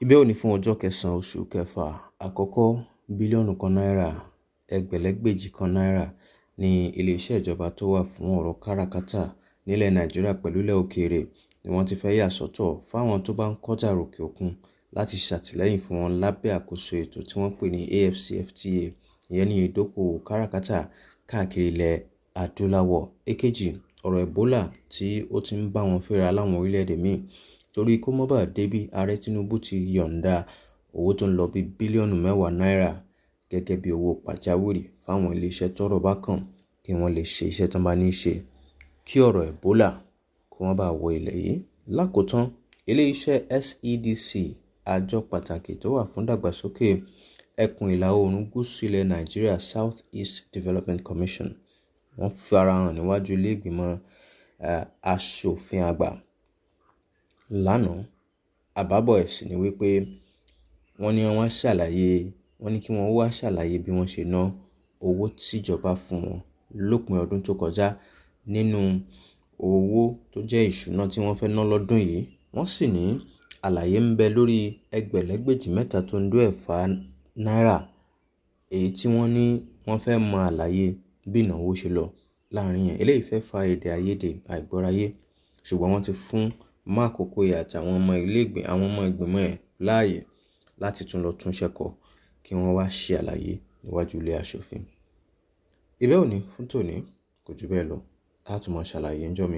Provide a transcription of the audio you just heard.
Ìbẹ́ òní fún ọjọ́ kẹsàn-án oṣù kẹfà àkọ́kọ́, bílíọ̀nù kan náírà ẹgbẹ̀lẹ́gbèjì kan náírà ní iléeṣẹ́ ìjọba tó wà fún ọ̀rọ̀ káràkátà nílẹ̀ Nàìjíríà pẹ̀lú ilẹ̀ òkèèrè ni wọ́n ti fẹ́ yà sọ́tọ̀ fáwọn tó bá ń kọjá ròkè òkun láti ṣàtìlẹ́yìn fún wọn lábẹ́ àkóso ètò tí wọ́n pè ní AfCFTA, ìyẹn ní ìdókòwò káràkátà káàkiri ilẹ̀ adúláwọ̀. Èkejì, ọ̀rọ̀ Ebola tí ó ti ń bá wọn fínra láwọn orílẹ̀-èdè míì. Torí kó má bàa débí, Ààrẹ Tinubu ti yọ̀ǹda owó tó ń lọ bí bílíọ̀nù 10 náírà gẹ́gẹ́ bí owó pàjáwìrì fáwọn iléeṣẹ́ tọ́rọ̀ bá kàn kí wọ́n lè ṣe iṣẹ́ tán bá ní í ṣe kí ọ̀rọ̀ Ebola kó má bàa wọ ilẹ̀ yìí. Lákòótán, ilé-iṣẹ́ SEDC, àjọ pàtàkì tó wà fún ìdàgbàsókè ẹkùn ìlà oòrùn gúúsù ilẹ̀ Nàìjíríà, South East Development Commission, wọ́n farahàn níwájú ilé ìgbìmọ̀ aṣòfin àgbà lánàá. Àbábọ̀ ẹ̀ sì ni wípé wọ́n ní wọ́n ṣàlàyé, wọ́n ní kí wọ́n wá ṣàlàyé bí wọ́n ṣe ná owó tíjọba fún wọn lópin ọdún tó kọjá nínú owó tó jẹ́ ìṣúná tí wọ́n fẹ́ ná lọ́dún yìí. Wọ́n sì ní àlàyé ń bẹ lórí ẹgbẹ̀lẹ́gbèjì mẹ́ta tó ń dó ẹ̀fà náírà, èyí tí wọ́n ní wọ́n fẹ́ mọ àlàyé bí ìnáwó ṣe lọ láàrin yẹn. Eléyìí fẹ́ fa èdè àìyedè àìgbọ́ráyé, ṣùgbọ́n wọ́n ti fún Mark Okoye àti àwọn ọmọ ilé ìgbìn àwọn ọmọ ìgbìmọ̀ ẹ̀ láàyè láti tún lọ túnṣẹ́ kọ kí wọ́n wá ṣe àlàyé níwájú ilé aṣòfin. Ìbẹ́ òní fún tòní kò jù bẹ́ẹ̀ lọ, a tún máa ṣàlàyé ńjọ́ mi.